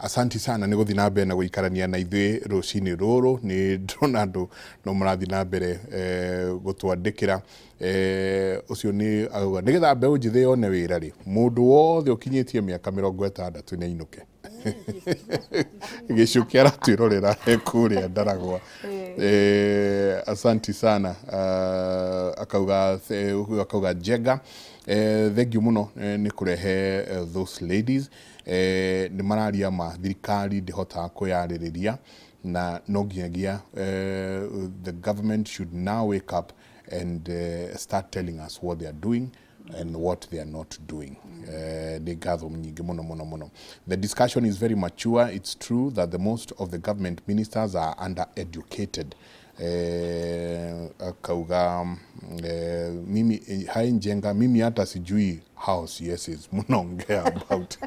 Asanti sana nĩ gũthiĩ na mbere na gũikarania na ithuĩ rũcinĩ rũrũ. Nĩ ndĩrona andũ no marathiĩ na mbere gũtwandĩkĩra. Ũcio nĩ auga nĩgetha mbeũ njĩthĩ yone wĩra rĩ, mũndũ wothe ũkinyĩtie mĩaka 60 nĩ ainũke. Gĩcuki aratwĩrorera e kũrĩa Ndaragwa. Asanti sana. Akauga ũyũ akauga Njenga, thank you mũno nĩ kũrehe those ladies. Nĩ mararia ma thirikari ndĩhotaga kwĩyarĩrĩria na no nginyagia the government should now wake up and start telling us what they are doing and what they are not doing. Nĩ ngatho nyingĩ mũno mũno mũno. The discussion is very mature. It's true that the most of the government ministers are undereducated. Akauga mimi hai Njenga, mimi hata sijui how CSs mnaongea about.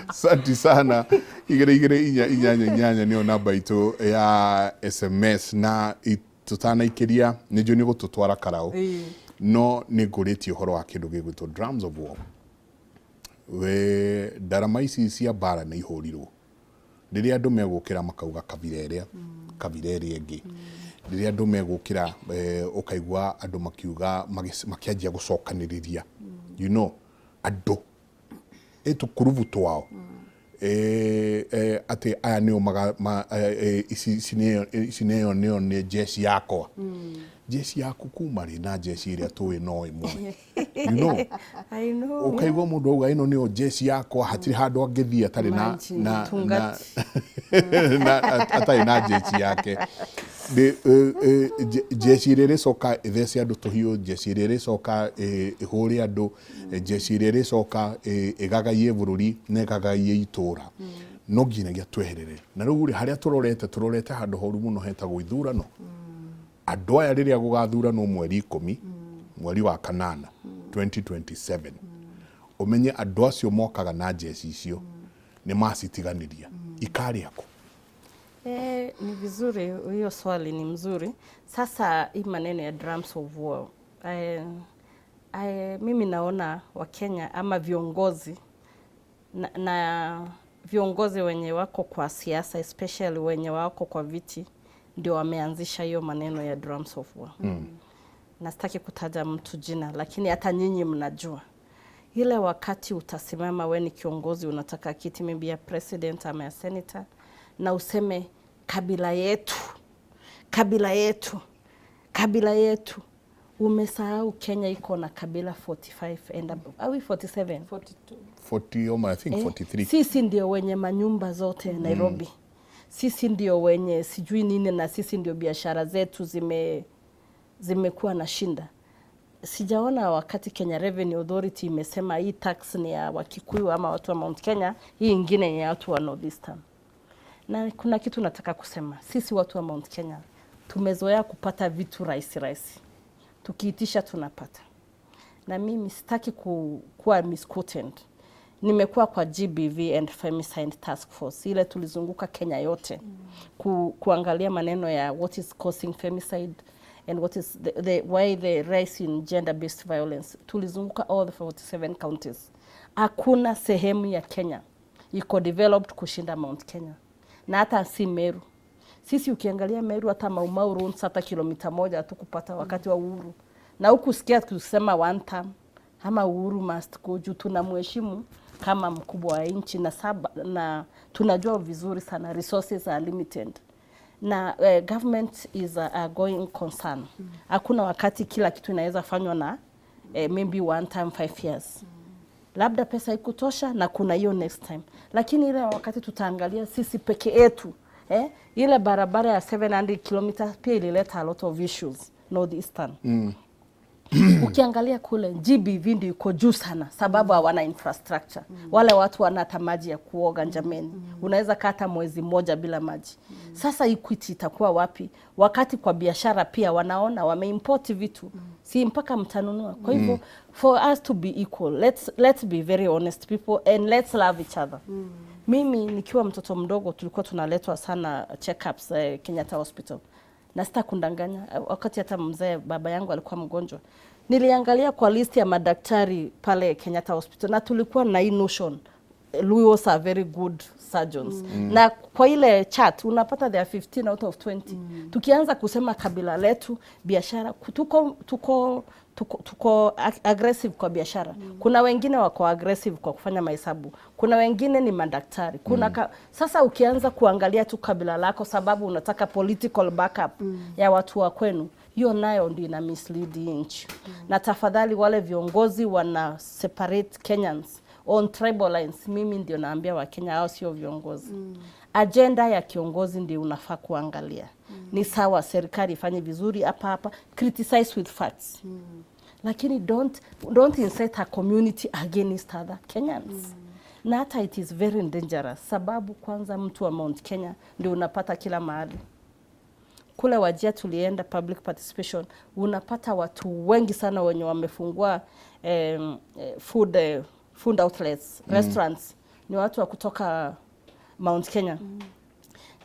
Asante sana. 22488 nĩyo namba itũ ya SMS. Na tũtanaikĩria, nĩ njũĩ nĩ gũtũtwara karaũ, no nĩ ngũrĩtie ũhoro wa kĩndũ gĩgwĩtwo drums of war. We ndarama ici cia mbara nĩ ihũrirwo rĩrĩa andũ megũkĩra makauga kabira ĩrĩa, kabira ĩrĩa ĩngĩ. Rĩrĩa andũ megũkĩra, ũkaigua andũ makiuga makĩanjia gũcokanĩrĩria andũ tũkurubu twao, atĩ aya nĩo ici nĩyo nĩ jeshi yakwa. Jeshi yaku kuma rĩ na jeshi ĩrĩa tũĩ no ĩmwe? I know. Ũkaigua mũndũ auga ĩno nĩyo jeshi yakwa, hatirĩ handũ angĩthiĩ atarĩ na Imagine, na tungati. na atarĩ na jeshi yake. Nĩ, jeshi ĩrĩa ĩrĩcoka ĩthece andũ tũhiũ, jeshi ĩrĩa ĩrĩcoka ĩhũre andũ, jeshi ĩrĩa ĩrĩcoka ĩgagaie bũrũri na ĩgagaie itũra, no nginyagia tweherere. Na rĩu rĩ, harĩa tũrorete, tũrorete handũ horu mũno hetagwo ithurano. Andũ aya rĩrĩa gũgathuranwo mweri 10 mweri wa kanana 2027, ũmenye andũ acio mokaga na jeshi icio nĩ macitiganĩria ikarĩa kũ? Ni vizuri, hiyo swali ni mzuri. Sasa hii maneno ya drums of war. Mimi naona Wakenya ama viongozi na viongozi wenye wako kwa siasa, especially wenye wako kwa viti, ndio wameanzisha hiyo maneno ya drums of war. Na sitaki kutaja mtu jina, lakini hata nyinyi mnajua ile wakati utasimama, we ni kiongozi, unataka kiti maybe ya president ama ya senator, na useme kabila yetu, kabila yetu, kabila yetu. Umesahau Kenya iko na kabila 45 and above, au 47? 42. 40 I think. 43. Sisi ndio wenye manyumba zote Nairobi. Sisi ndio wenye sijui nini, na sisi ndio biashara zetu zimekuwa na shinda. Sijaona wakati Kenya Revenue Authority imesema hii tax ni ya Wakikuyu ama watu wa Mount Kenya, hii ingine ni ya watu wa Northeastern. Na kuna kitu nataka kusema, sisi watu wa Mount Kenya tumezoea kupata vitu rahisi rahisi, tukiitisha tunapata. Na mimi sitaki kuwa misquoted. Nimekuwa kwa GBV and Femicide Task Force, ile tulizunguka Kenya yote kuangalia maneno ya what is causing femicide and what is why the rise in gender based violence. Tulizunguka all the 47 counties. Hakuna sehemu ya Kenya iko developed kushinda Mount Kenya, na hata si Meru. Sisi ukiangalia Meru, hata Mau Mau roads hata kilomita 1 hatukupata wakati wa Uhuru, na huku sikia kusema one term ama Uhuru must go, juu tunamheshimu kama mkubwa wa nchi na saba, na tunajua vizuri sana resources are limited na government is a going concern. Hakuna wakati kila kitu inaweza fanywa na maybe one time 5 years, labda pesa ikutosha na kuna hiyo next time, lakini ile wakati tutaangalia sisi peke yetu, ile barabara ya 700 kilometers pia ilileta a lot of issues northeastern. Ukiangalia kule GBV ndio iko juu sana, sababu hawana infrastructure. Wale watu wana hata maji ya kuoga jameni. Unaweza kata mwezi mmoja bila maji. Sasa equity itakuwa wapi wakati kwa biashara pia wanaona wameimport vitu, si mpaka mtanunua? Kwa hivyo for us to be equal, let's be very honest people and let's love each other. Mimi nikiwa mtoto mdogo tulikuwa tunaletwa sana checkups Kenyatta Hospital, na sita kundanganya, wakati hata mzee baba yangu alikuwa mgonjwa, niliangalia kwa list ya madaktari pale Kenyatta Hospital na tulikuwa na hii notion Luos are very good surgeons. Na kwa ile chart unapata there are 15 out of 20. Tukianza kusema kabila letu, biashara, tuko aggressive kwa biashara. Kuna wengine wako aggressive kwa kufanya mahesabu, kuna wengine ni madaktari, kuna sasa ukianza kuangalia tu kabila lako sababu unataka political backup ya watu wa kwenu, hiyo nayo ndio ina mislead hii nchi. Na tafadhali wale viongozi wana separate Kenyans on tribal lines, mimi ndio naambia Wakenya hao sio viongozi. Agenda ya kiongozi ndio unafaa kuangalia. Ni sawa serikali ifanye vizuri hapa hapa, criticize with facts, lakini don't incite a community against other Kenyans. Na hata it is very dangerous, sababu kwanza mtu wa Mount Kenya ndio unapata kila mahali. Kule Wajir tulienda public participation, unapata watu wengi sana wenye wamefungua food outlets, restaurants, ni watu wa kutoka Mount Kenya.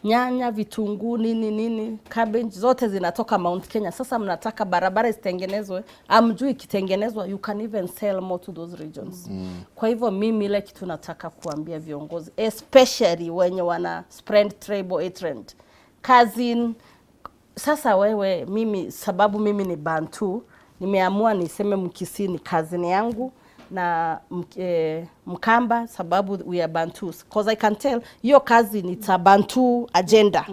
Nyanya, vitunguu, nini nini, cabbage zote zinatoka Mount Kenya. Sasa mnataka barabara zitengenezwe, hamjui ikitengenezwa you can even sell more to those regions. Kwa hivyo mimi ile kitu nataka kuambia viongozi, especially wenye wana spread tribal hatred, cousin. Sasa wewe, mimi sababu mimi ni Bantu, nimeamua niseme Mkisii ni cousin yangu na Mkamba sababu we are Bantus, cause I can tell hiyo kazi, it's a Bantu agenda.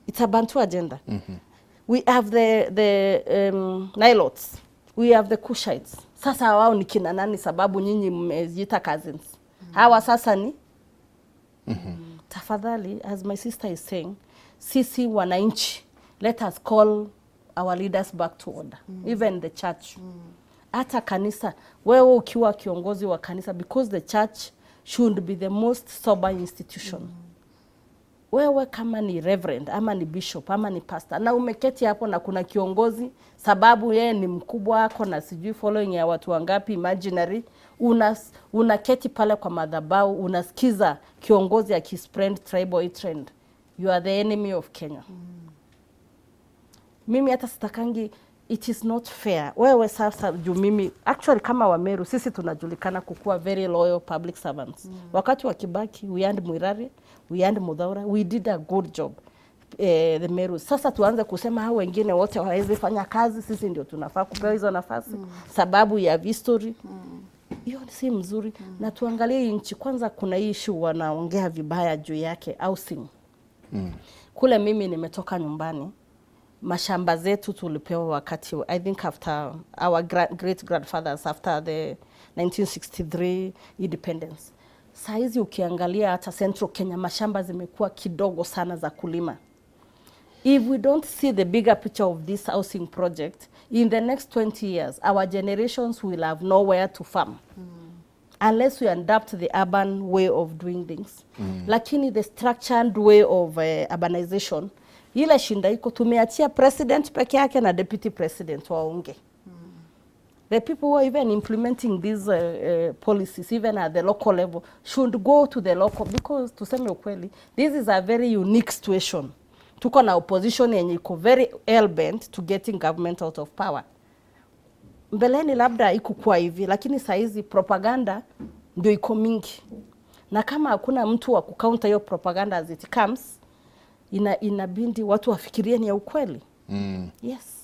It's a Bantu agenda. We have the Nilotes, we have the Cushites. Sasa wao ni kina nani? Sababu nyinyi mmejiita cousins. Hawa sasa ni tafadhali, as my sister is saying, sisi wananchi, let us call our leaders back to order, even the church, hata kanisa. Wewe ukiwa kiongozi wa kanisa, because the church should be the most sober institution, wewe kama ni reverend ama ni bishop ama ni pastor na umeketi hapo na kuna kiongozi, sababu yeye ni mkubwa wako na sijui following ya watu wangapi imaginary, unaketi pale kwa madhabahu unasikiza kiongozi akispread tribal hatred, you are the enemy of Kenya. Mimi hata sitakangi, it is not fair. Wewe sasa, juu mimi actually kama Wameru sisi tunajulikana kukuwa very loyal public servants. Wakati wa Kibaki we had Mwiraria, we had Muthaura, we did a good job. The Meru. Sasa tuanze kusema hao wengine wote hawawezi fanya kazi, sisi ndio tunafaa kupewa hizo nafasi sababu ya history. Hiyo si mzuri. Na tuangalie hii nchi kwanza, kuna hii issue wanaongea vibaya juu yake, housing. Kule mimi nimetoka nyumbani, mashamba zetu tulipewa wakati I think after our great grandfathers, after the 1963 independence. Saa hizi ukiangalia hata Central Kenya mashamba zimekuwa kidogo sana za kulima. If we don't see the bigger picture of this housing project, in the next 20 years our generations will have nowhere to farm unless we adapt the urban way of doing things. Lakini the structured way of urbanization, ile shinda iko tumeachia president peke yake na deputy president waonge. The people who are even implementing these policies, even at the local level, should go to the local, because tuseme ukweli, this is a very unique situation. Tuko na opposition yenye iko very hell bent to getting government out of power. Mbeleni labda ikukuwa hivi, lakini saa hizi propaganda ndio iko mingi, na kama hakuna mtu wa kucounter hiyo propaganda as it comes, inabidi watu wafikirie ni ya ukweli. Yes.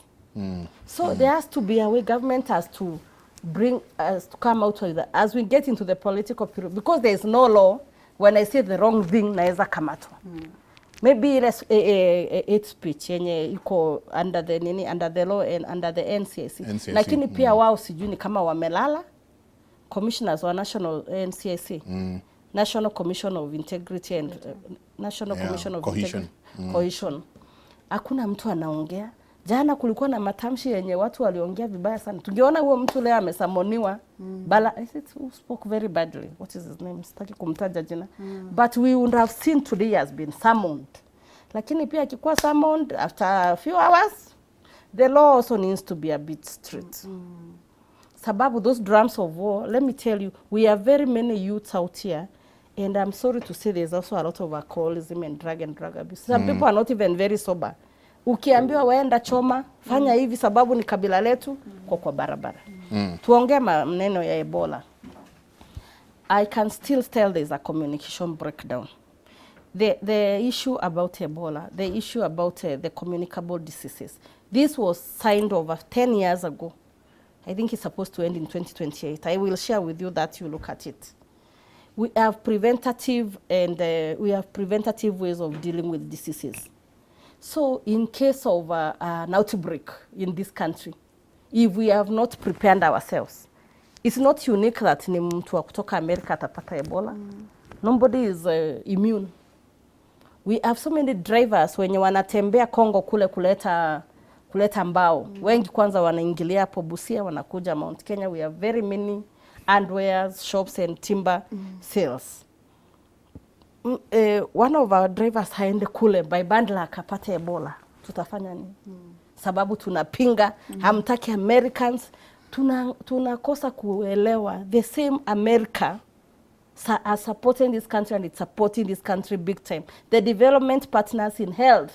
So there has to be a way government has to bring us to come out with as we get into the political period, because there is no law. When I say the wrong thing, naweza kamatwa. Maybe ile hate speech yenye iko under the nini, under the law and under the NCIC. NCIC. Lakini pia wao sijui ni kama wamelala, commissioners wa national NCIC, National Commission of Integrity and National Commission of cohesion. Integrity, Cohesion. Hakuna mtu anaongea. Jana kulikuwa na matamshi yenye watu waliongea vibaya sana. Tungeona huo mtu leo amesummoniwa. Bala, is it who spoke very badly? What is his name? Sitaki kumtaja jina. But we would have seen today has been summoned. Lakini pia akikuwa summoned, after a few hours, the law also needs to be a bit strict. Sababu those drums of war, let me tell you, we have very many youths out here, and I'm sorry to say there's also a lot of alcoholism and drug abuse. Some people are not even very sober. Ukiambiwa waenda choma, fanya hivi sababu ni kabila letu, kwa barabara. Tuongee maneno ya Ebola. I can still tell there's a communication breakdown. The issue about Ebola, the issue about the communicable diseases, this was signed over 10 years ago. I think it's supposed to end in 2028. I will share with you that you look at it. We have preventative and we have preventative ways of dealing with diseases. So in case of an outbreak in this country, if we have not prepared ourselves, it's not unique that ni mtu wa kutoka America atapata Ebola. Nobody is immune. We have so many drivers wenye wanatembea Congo kule kuleta mbao. Wengi kwanza wanaingilia hapo Busia, wanakuja Mount Kenya. We have very many hardwares, shops and timber sales. One of our drivers haende kule by bad luck apate Ebola, tutafanya nini? Sababu tunapinga, hamtaki Americans, tunakosa kuelewa the same America are supporting this country and it's supporting this country big time. The development partners in health,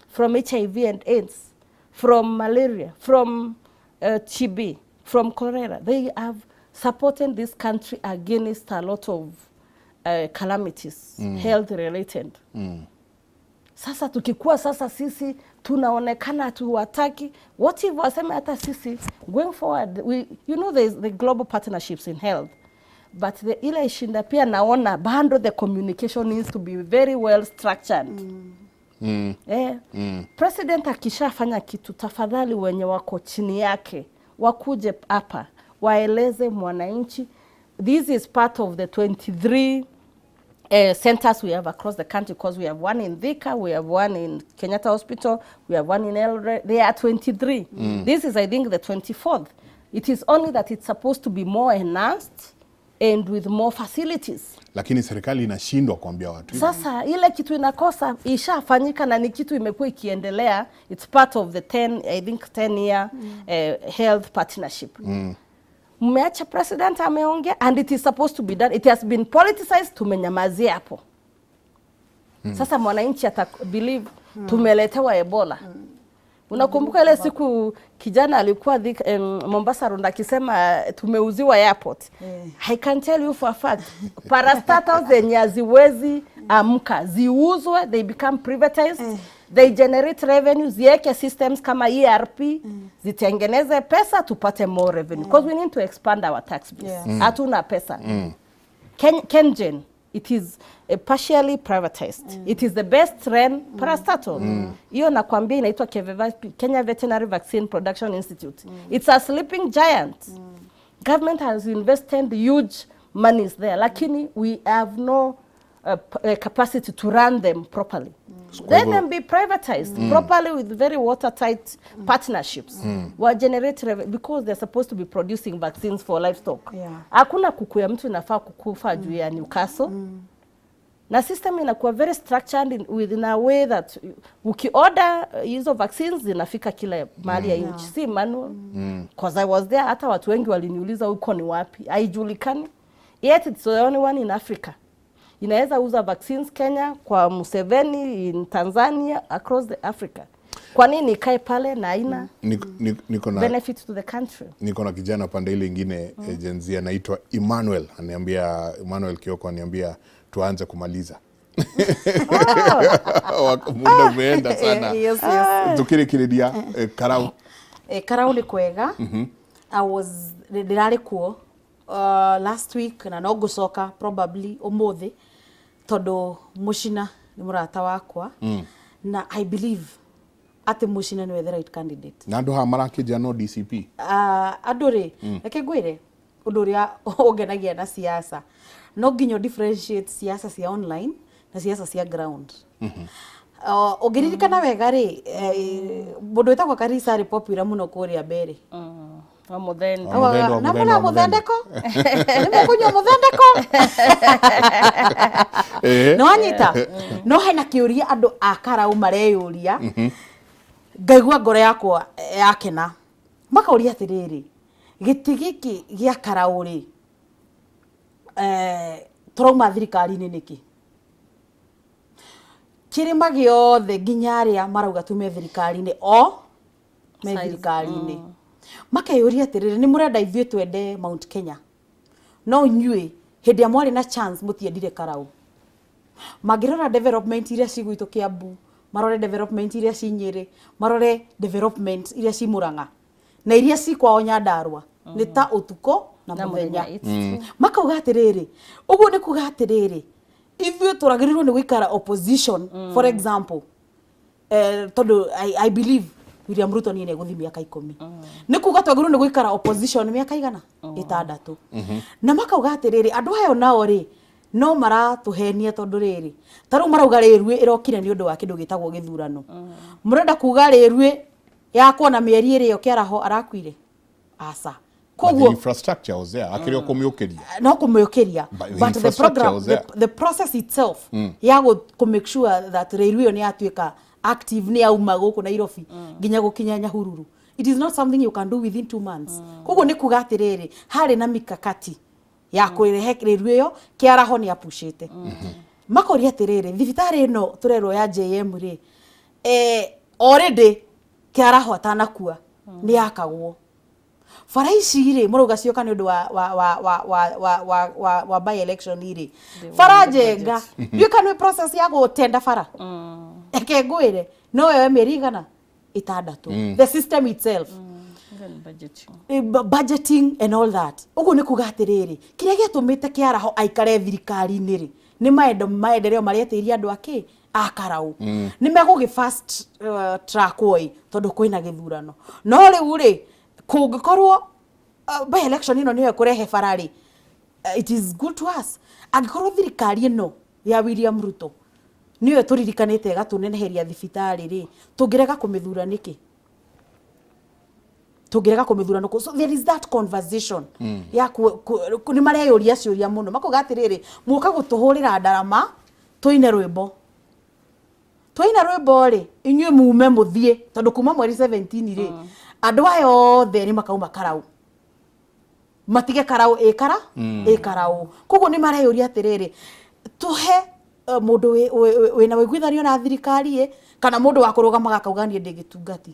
from HIV and AIDS, from malaria, from TB, from cholera, they have supported this country against a lot of calamities, health related. Sasa tukikuwa sasa sisi tunaonekana tuwataki, what if waseme hata sisi going forward, we, you know there's the global partnerships in health, but the ile ishinda pia naona bado the communication needs to be very well structured. Eh, President akishafanya kitu, tafadhali wenye wako chini yake wakuje hapa waeleze mwananchi, this is part of the 23 centers we have across the country, because we have one in Thika, we have one in Kenyatta Hospital, we have one in Eldoret. There are 23. This is, I think, the 24th. It is only that it's supposed to be more enhanced and with more facilities. Lakini serikali inashindwa kuambia watu. Sasa ile kitu inakosa ishafanyika na ni kitu imekuwa ikiendelea. It's part of the 10, I think 10 year health partnership. Mmeacha president ameongea and it is supposed to be done. It has been politicized, tumenyamazia hapo. Sasa mwananchi ata believe tumeletewa Ebola. Unakumbuka ile siku kijana alikuwa Mombasa Road akisema tumeuziwa airport. I can tell you for a fact, parastatals zenye haziwezi amka ziuzwe, they become privatized, they generate revenue, ziweke systems kama ERP, zitengeneze pesa tupate more revenue because we need to expand our tax base. Hatuna pesa. KenGen, it is partially privatized. It is the best run parastatal. Hiyo nakwambia inaitwa KEVEVAPI, Kenya Veterinary Vaccine Production Institute. It's a sleeping giant. Government has invested huge monies there, lakini we have no capacity to run them properly. Kwa Let hivyo- them be privatized properly with very watertight partnerships. Wa generate revenue because they're supposed to be producing vaccines for livestock. Hakuna kuku ya mtu inafaa kukufa juu ya Newcastle. Na system inakuwa very structured within a way that ukiorder hizo vaccines zinafika kila mahali ya nchi, si manual. 'Cause I was there, hata watu wengi waliniuliza huko ni wapi, haijulikani. Yet it's the only one in Africa. Inaweza uza vaccines Kenya, kwa Museveni, in Tanzania, across the Africa. Kwa nini ikae pale na haina Niko na benefit to the country? Niko na kijana pande ile ingine, Gen Z, anaitwa Emmanuel, ananiambia, Emmanuel Kioko ananiambia tuanze kumaliza. Muda umeenda sana. Yes. Tukirikiriria, Karau. Karau nĩ kwega. I was ndĩrarĩ kuo last week na no ngũcoka probably ũmũthĩ tondũ Mũcina nĩ mũrata wakwa na I believe atĩ Mũcina nĩwe the right candidate. Na andũ haha marakĩnja no DCP. Andũ rĩ, reke ngwĩre ũndũ ũrĩa ũngenagia na siasa, no nginya ũ differentiate siasa cia online na siasa cia ground. Ũngĩririkana wega rĩ, mũndũ wĩtagwo Karisa arĩ popular mũno kũrĩa mbere. Wa Muthende. Wa Muthende, wa Na Muthende, mũna wa Muthende. mũthendeko nĩ mũkũnyua mũthendeko. Nĩ wanyita no hena kĩũria andũ a Karau mareyũria, ngaigua ngoro yakwa yakena, makauria atĩrĩrĩ, gĩtĩ gĩkĩ gĩa Karau rĩ, tũrauma thirikari-inĩ nĩkĩ? Kĩrĩma gĩothe nginya arĩa marauga tume thirikari-inĩ o me Size. thirikari-inĩ makeyũria atĩrĩrĩ, nĩ mũrenda ithuĩ twende Mount Kenya, no inyuĩ Hĩndĩ ĩrĩa mwarĩ na chance mũtiendire Karau. Mangĩrora development iria ci gwitũ Kiambu, marore development iria ci Nyĩrĩ, marore development iria ci Murang'a na iria ci kwao Nyandarua nĩ ta ũtukũ na Na mũthenya. mũthenya, it's true. Makauga atĩrĩrĩ, ũguo nĩ kuga atĩrĩrĩ, ithuĩ tũragĩrĩirwo nĩ gũikara opposition for example tondũ I believe William Ruto niĩ nĩegũthiĩ mĩaka 10 nĩ kuga twagĩrĩirwo nĩ gũikara opposition mĩaka igana 6. Na makauga atĩrĩrĩ, andũ aya nao rĩ no maratũhenia tondũ rĩrĩ ta rĩu marauga rĩruĩ ĩrokire nĩ ũndũ wa kĩndũ gĩtagwo gĩthurano. Mũrenda kuga rĩruĩ yakwo na mĩeri ĩrĩ yo Kĩaraho arakuire? Aca. But the Koguo infrastructure was there akĩrĩ o kũmĩũkĩria. No kũmĩũkĩria. But the but the infrastructure program was the, there. the process itself ya kũ make sure that railway ĩyo nĩ yatuĩka active, nĩ yauma gũkũ Nairobi nginya gũkinya Nyahururu, it is not something you can do within 2 months. Koguo nĩ kuga atĩrĩrĩ, harĩ na mikakati ya kũrehe railway ĩyo. Kĩaraho nĩ apushĩte. Makoria atĩrĩrĩ, thibitarĩ ĩno tũrerwo ya JM rĩ, already Kĩaraho atanakua nĩ yakagwo. Bara ici rĩ mũrauga cioka nĩ ũndũ wa wa wa wa wa wa wa wa wa by election rĩ, bara njenga ndiũĩ kana nĩ process ya gũtenda bara. Reke ngwĩre, no yoe mĩeri 600, the system itself. Even budgeting. Budgeting and all that. Ũguo nĩ kuga atĩrĩrĩ, kĩrĩa gĩatũmĩte Kĩaraho aikare thirikari-inĩ rĩ nĩ maendeleo marĩa etĩirie andũ akĩ a Karau. Nĩ megũgĩ fast track ĩ tondũ kwĩna gĩthurano. No rĩu rĩ kũngĩkorwo by election ĩno nĩyo ĩkũrehe bara rĩ, it is good to us. Angĩkorwo thirikari ĩno ya William Ruto nĩyo tũririkanĩte ĩgatũneneheria thibitarĩ rĩ, tũngĩrega kũmĩthura nĩkĩ? Tũngĩrega kũmĩthura nũkũ? So there is that conversation ya nĩ mareyũria ciũria mũno, makauga atĩrĩrĩ, mũka gũtũhũrĩra ndarama tũine rwĩmbo, twaina rwĩmbo rĩ, inyuĩ mume mũthiĩ, tondũ kuma mweri 17 rĩ, andũ aya othe nĩ makauma Karau, matige Karau ĩkara ĩkarau. Koguo nĩ mareyũria atĩrĩrĩ, tũhe mũndũ wĩna ũiguithanio na thirikari ĩ, kana mũndũ wa kũrũgamaga akauga niĩ ndĩ gĩtungati.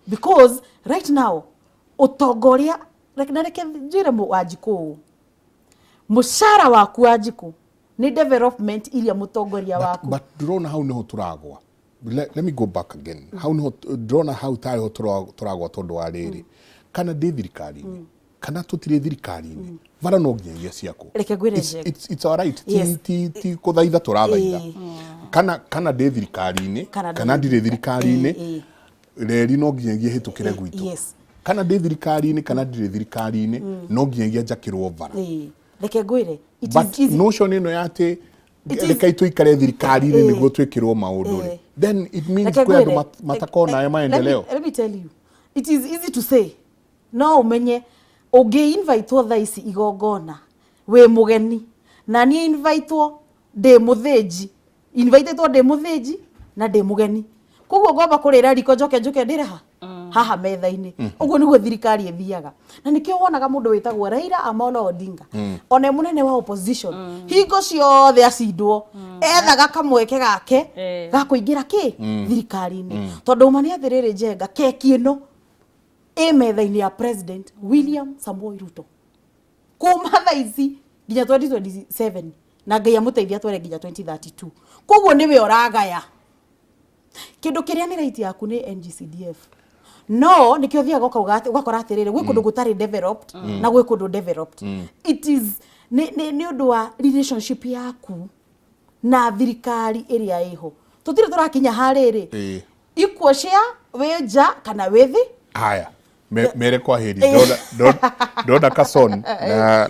Because right now ũtonga ũrĩa na reke njĩre Wanjikũ ũũ, mũcara waku Wanjikũ nĩ development iria mũtongoria waku. But ndĩrona hau nĩho tũragwa. Let me go back again. Hau nĩho ndĩrona hau tarĩho tũragwa, tondũ wa rĩrĩ, kana ndĩ thirikari-inĩ kana tũtirĩ thirikari-inĩ, bara no nginyagia ciakwo. Reke ngwĩre, Njega. It's our right. Ti, ti kũthaitha tũrathaitha. Kana ndĩ thirikari-inĩ Kana kana ndũrĩ ndirĩ thirikari-inĩ, reri no nginyagia ĩhĩtũkĩre gwitũ. Kana ndĩ thirikari-inĩ kana ndirĩ thirikari-inĩ, no nginyagia njakĩrwo bara. Reke ngwĩre, it But is easy. notion ĩno ya atĩ rekei tũikare thirikari-inĩ nĩguo twĩkĩrwo maũndũ rĩ, then it means Reke kwĩ andũ ngwĩre, matakona maendeleo. Let me tell you, it is easy to say. No ũmenye ũngĩ invitwo thaa ici igongona wĩ mũgeni, na niĩ invitwo ndĩ mũthĩnji, invitĩtwo ndĩ mũthĩnji na ndĩ mũgeni, koguo ngomba kũrĩra riko njoke njũke ndĩre ha haha metha-inĩ. Ũguo nĩguo thirikari ĩthiaga, na nĩkĩo wonaga mũndũ wĩtagwo Raila Amolo Odinga, ona e mũnene wa opposition, hingo ciothe acindwo ethaga kamweke gake ga kũingĩra kĩ thirikari-inĩ, tondũ uma nĩ atĩrĩrĩ, Njenga, keki ĩno ĩ metha-inĩ ya President William Samoei Ruto kuma thaa ici nginya 2027, na Ngai amũteithia atware nginya 2032. Koguo nĩwe ũragaya kĩndũ kĩrĩa nĩ right yaku nĩ NGCDF. No nĩkĩo ũthiaga ũkauga ũgakora atĩrĩrĩ, gwĩ kũndũ gũtarĩ developed na gwĩ kũndũ developed. It is nĩ ũndũ wa relationship yaku na thirikari ĩrĩa ĩho. Tũtirĩ tũrakinya harĩrĩ equal share wĩ nja kana wĩ thĩ. Haya, mere kwa heri. Ndona Kason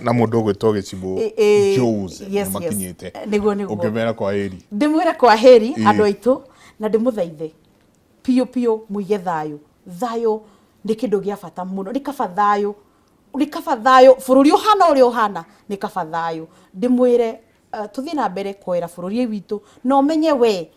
na mũndũ ũgwĩtwo Gĩcibũ Jose nĩmakinyĩte. Nĩguo. Ũngĩmera kwa heri. Ndĩmwĩre kwa heri andũ aitũ, na ndĩmũthaithe piũ piũ mũige thayũ. Thayũ nĩ kĩndũ gĩa bata mũno. Nĩ kaba thayũ, nĩ kaba thayũ bũrũri ũhana ũrĩa ũhana, nĩ kaba thayũ. Ndĩmwĩre tũthiĩ na mbere kuoera bũrũri witũ, na ũmenye we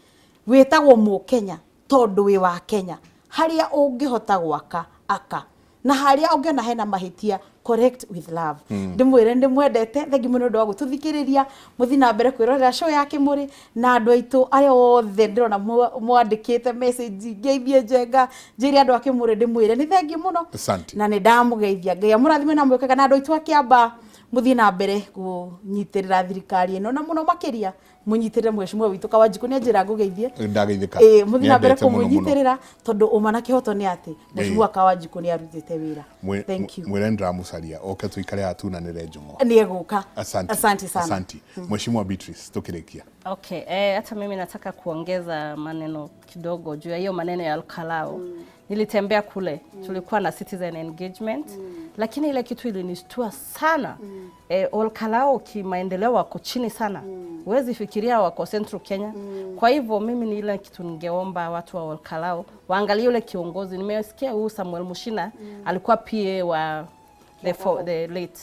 wĩtagwo mũkenya tondũ wĩ wa Kenya. Harĩa ũngĩhota gwaka aka, na harĩa ũngĩona hena mahĩtia, correct with love. Ndĩmwĩre ndĩmwendete. Thengi mũno ũndũ wa gũtũthikĩrĩria. Mũthiĩ na mbere kwĩrorera show ya Kĩmũrĩ, na andũ aitũ arĩa othe ndĩrona mwandĩkĩte message ngeithie Njenga, njĩre andũ a Kĩmũrĩ ndĩmwĩre nĩ thengi mũno. Asante. Na nĩ ndamũgeithia. Ngai amũrathime na mwĩkaga, na andũ aitũ a Kĩamba. Mũthiĩ na mbere kũnyitĩrĩra thirikari ĩno, na mũno makĩria mũnyitĩrĩre mheshimiwa witũ Kawanjikũ. Nĩ anjĩra ngũgeithie. Ndageithĩka. Ĩĩ, mũthiĩ na mbere Nĩendete mũno mũno. kũmũnyitĩrĩra, tondũ ũma na kĩhoto nĩ atĩ mheshimiwa Kawanjikũ nĩ arutĩte wĩra. Thank you. Mwĩre ndĩramũcaria oke tũikare haha tunanĩre njũng'wa. Nĩ egũka. Asante. Asante sana. Asante. Mheshimiwa Beatrice, tukĩrĩkia. Okay, hata mimi nataka kuongeza maneno kidogo juu ya hiyo maneno ya Olkalou. Nilitembea kule, tulikuwa na citizen engagement, lakini ile kitu ilinishtua sana. Olkalou kimaendeleo wako chini sana. Huwezi fikiria wako Central Kenya. Kwa hivyo mimi ni ile kitu ningeomba watu wa Olkalou waangalie yule kiongozi. Nimesikia huyu Samuel Mushina alikuwa PA wa the late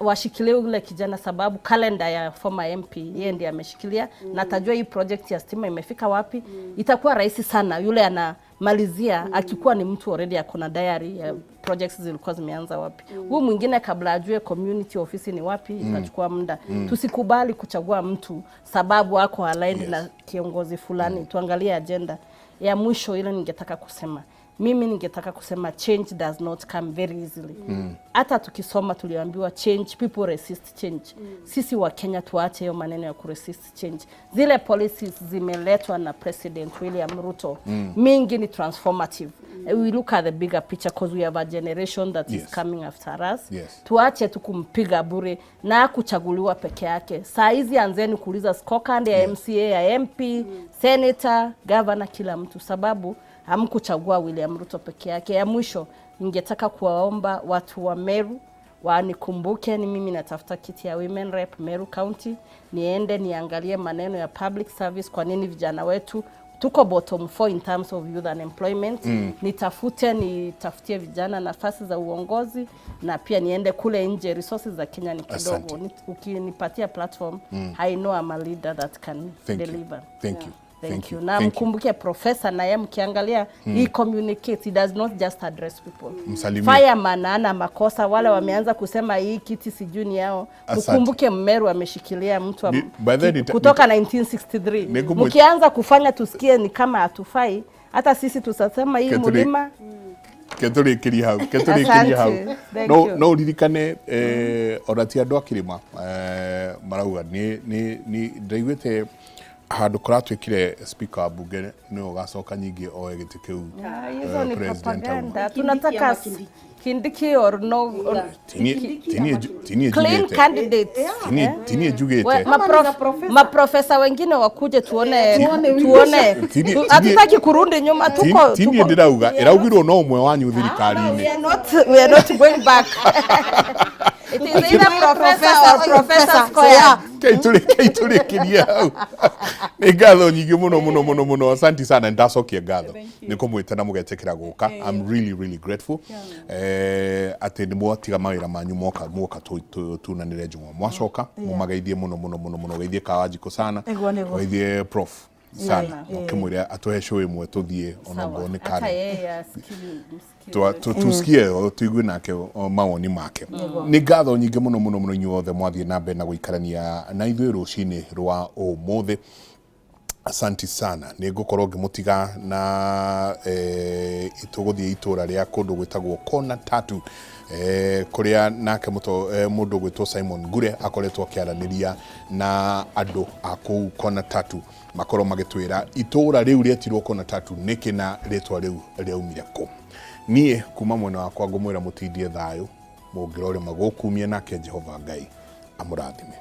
washikilie ule kijana, sababu kalenda ya former MP yeye ndiye ameshikilia na atajua hii project ya stima imefika wapi. Itakuwa rahisi sana yule anamalizia akikuwa ni mtu already ako na diary ya projects zilikuwa zimeanza wapi. Huyu mwingine kabla ajue community office ni wapi itachukua muda. Tusikubali kuchagua mtu sababu ako aligned na kiongozi fulani. Tuangalie agenda. Ya mwisho ile ningetaka kusema, mimi ningetaka kusema change does not come very easily. Hata tukisoma tuliambiwa change, people resist change. Sisi wa Kenya tuache hiyo maneno ya kuresist change. Zile policies zimeletwa na President William Ruto mingi ni transformative. We look at the bigger picture because we have a generation that is coming after us. Tuache tu kumpiga bure na kuchaguliwa peke yake. Saa hizi anzeni kuuliza scorecard ya MCA, ya MP, senator, governor, kila mtu, sababu hamkuchagua William Ruto peke yake. Ya mwisho ningetaka kuwaomba watu wa Meru wanikumbuke, ni mimi natafuta kiti ya Women Rep Meru County, niende niangalie maneno ya public service, kwa nini vijana wetu tuko bottom 4 in terms of youth unemployment. Nitafutie vijana nafasi za uongozi, na pia niende kule nje, resources za Kenya ni kidogo. Ukinipatia platform, I know I'm a leader that can Thank you. deliver. Thank you. Thank Thank you. you. Na Thank you. mkumbuke professor naye mkiangalia he communicates, he does not just address people. Msalimie. Fireman ana makosa, wale wameanza kusema hii kiti sijui ni yao. Asante. Mkumbuke Mmeru ameshikilia mtu By the way, kutoka 1963. Mkianza kufanya tusikie ni kama hatufai, hata sisi tutasema hii mlima. Ketũrĩkĩrie hau, ketũrĩkĩrie hau. Asante. Thank No you. no uririkane ona ti andũ a kĩrĩma marauga nĩ ndaiguĩte handũ kũratuĩkire speaker wa bunge nĩwe ũgacoka nyingĩ oe gĩtĩ kĩu. Hizo ni President auma. propaganda. Kindiki Tunataka ama Kindiki? Kindiki or no or Tinie clean njugĩte. candidates. Tinie njugĩte. Ama ni za profesa. Maprofesa wengine wakuje tuone Tuone tuone. Hatutaki kurudi nyuma, tuko Tinie tuko ndĩrauga ĩraugirwo no ũmwe wanyu thirikari-inĩ. We are not going back. It is either professor or professor square. Keitũrĩkĩrie hau. Nĩ ngatho nyingĩ mũno mũno mũno mũno. Asante sana, nĩndacokia ngatho nĩ kũmwĩta na mũgetĩkĩra gũka. I'm really really grateful atĩ nĩ mwatiga mawĩra manyu moka tunanĩre njũng'wa. Mwacoka mũmageithie mũno mũno mũno mũno, geithie Kawanjikũ sana, Nĩguo, nĩguo. geithie prof sana, ũkĩmwĩre atũhe show ĩmwe tũthiĩ onokorwo nĩ Hata kare yeye asikie msikie. Tusikie tuigue nake mawoni make. Nĩ ngatho nyingĩ mũno mũno mũno inyuothe mwathiĩ na mbere na gũikarania na ithuĩ rũcinĩ rwa ũmũthĩ. Asanti sana. Nĩ ngũkorwo ngĩmũtiga na tũgũthiĩ itũra rĩa kũndũ gwĩtagwo Kona Tatu, kũrĩa nake mũndũ gwĩtwo Simon Ngure akoretwo akĩaranĩria na andũ a kũu Kona Tatu, makorwo magĩtwĩra itũra rĩu rĩetirwo Kona Tatu nĩkĩ na rĩtwa rĩu rĩaumire kũ. Niĩ kuma mwena wakwa ngũmwĩra mũtindie thayũ, mũngĩrorĩma gũkumia, nake Jehova Ngai amũrathime.